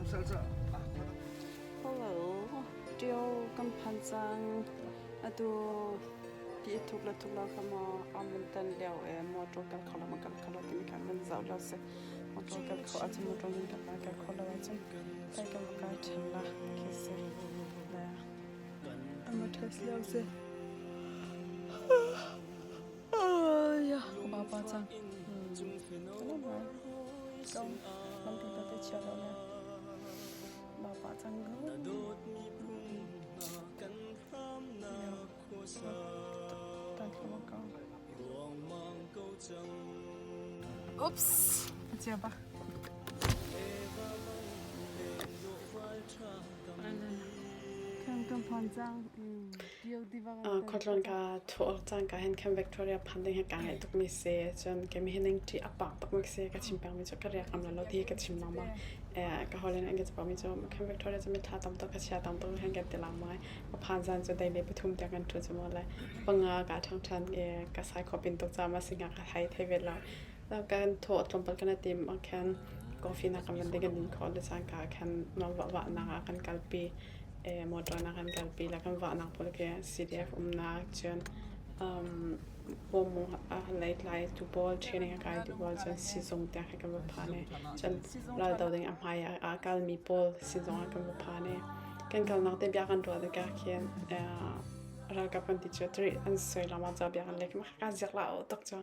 Hello, Tio kan phan cang. Atu ti a thuk le thuk lo kha maw amun tan lio e motor kal kho lo ma kal kho lo timi kha kan zoh lo si. Motor kal kho ahcun motor in kal la kal kho lo ahcun kai kan va kai ṭhan la khi si. Le ama test lio si. Ya, ba pa cang. Kong lampi te chia lo le ba pa cang ko. Oops, a chia ba. Kan kan phan cang. Khualtlawn ka thawh awk cangka hin khan Victoria phan ding hi kaa ngaih tukmi si. Cun keimah hi ning ṭih a pak tukmi si. Ka chim pengmi cu ka riak ngam lo ti hi ka chim lengmang. Ka hawile nih an ka chimmi cu khan Victoria cu mithla tam tuk, khuachia tam tuk khan kan ti lengmang. Ka phan zan cu dei le pathum tiang kan ṭhu cu maw le panga kaa ṭhang ṭhan i ka sai khawh pin tuk caah mah si hnga ka thei thei ve lo. Kan thawh tlawmpal kan i tim ah khan coffee nak kan van ding kan din khawh le cangka khan mah vahnak ah kan kalpi. Motor na kan kalpi le kan vahnak pawl khi CDF umnak cun bawm a lei tlai tu pawl training a kai tu pawl cun sizung tiang khi kan va phan i cun raldo ding a hmai ah a kalmi pawl sizung ah kan va phan i kan kalnak te bia kan ruah tikah khin ralkap kan ti cu tri an soi lama ca bia kan lek ma ka ziak la o tak cu.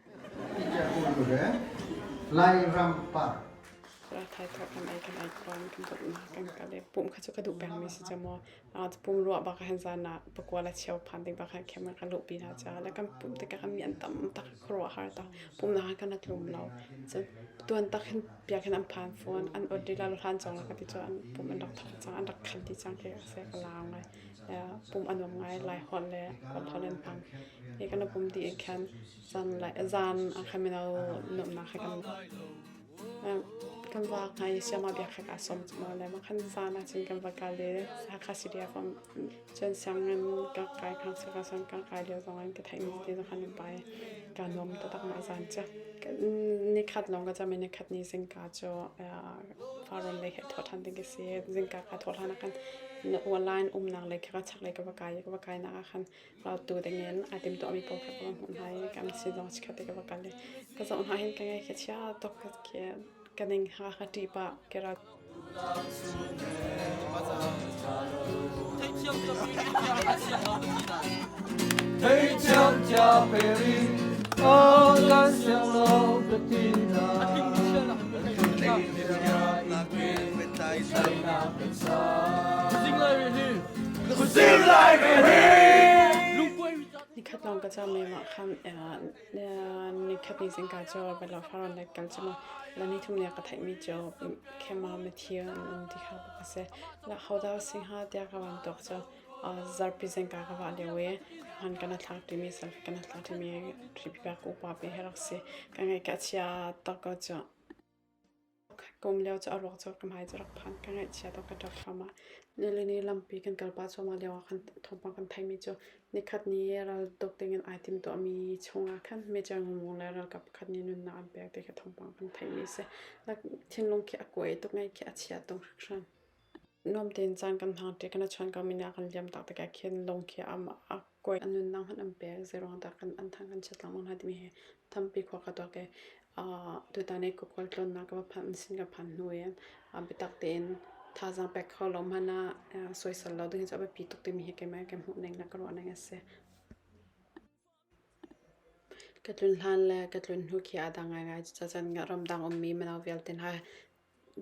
Lairam par. Rathai thawk kan ei kan ei kuan kan dawtnak kan kal i pum kha cu ka duh pengmi si cu maw pum ruah bak ah hin zan ah pakua le cheu phan ding bak ah khem kan luhpi hna caah le kan pum tikah kan mi an tam tak khuaruahhar tak pumnak ah kan tlum lo cun tuan tak hin piak hin an phan fawn an ot lila hlan cawng la ka ti cu an pum an rak thok cang an rak khan ti cang khi a si ka lau ngai pum a nuam ngai lai holh le kawl holh an hmang i kan pum dih in khan zan lai zan ah khan mino nuamhnak he kan Kan va ngai i siama biak kha kaa sawm cu maw le mah khan zan ahcun kan va kal i Hakha City ah fam cun sianginn ka kai ngakchia ka sianginn ka kai lio zong in ka theihmi te zong khan an pa i kaa nuam taktak mah zan cu. Nikhat lawng ka cam i nikhat ni zingka cu Farrawn lei he thawh ṭhan ding ka si. Zingka kaa thawh hlan ah khan line umnak lei kha ka chaklei ka va kai i ka va kainak ah khan raltu dingin aa timtuahmi pawl kha ka va hmuh hna i kan si zong chikkhat te ka va kal i ka zoh hna hin ka ngaih khi chia tuk khi ka ning ha ka ṭih pah ke ral Theithiam cia perin kan siang lo ka ti na Nikhat lawng ka cam i mah khan nikhat ni zingka cu Belo Faron le kal cu la ni thum ni ka theihmi cu Khema Matthew an um ti kha ka si. La hodah si hnga tiah ka van tuak cu zarpi zingka ka vah lio i hman kan thlak timi selfie kan thlak timi ripi ka upa pe he rak si. Ka ngaih ka chia tak ko cu. Kum lio cu a ruak cu ka hmai cu rak phan. Ka ngaihchia tuk, ka ṭap thluahmah. Nilini lampi kan kal pah cuahmah lioah khan thawngpang kan theihmi cu nikhat ni raltuk dingin ai timtuahmi chungah khan Major Ngumung le ralkap pakhat nih nunnak an pek ti kha thawngpang kan theihmi a si. Thinlung khi a kuai tuk, ngaih khi a chia tuk hringhran. Nuam tein caan kan hmang ṭi, kan i chawn ko mi nih a kan liam tak tikah khin lung khi a kuai. A nunnak hmanh an pek, zeiruang dah kan an thang kan chiat lengmang hna timi hi tampi khua ka tuak i tutan i ka khualtlawnnak ka va phanh sin ka phan hnu in biatak tein thazaang pek kho lo hmanh ah soisel lo ding hi cu a biapi tuk timi hi keimah ka hmuh ning le ka ruah ning a si. Ka tlun hlan le ka tlun hnu khi aa dang ngaingai. Cucaah ramdang ummi mino vialte hna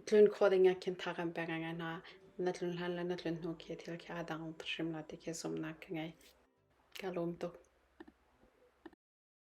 tlun khawh ding ah khin tha kan pek ngaingai hna. Na tlun hlan le na tlun hnu khi thil khi aa dang hrim la ti khi zumhnak ka ngei. Ka lawm tuk.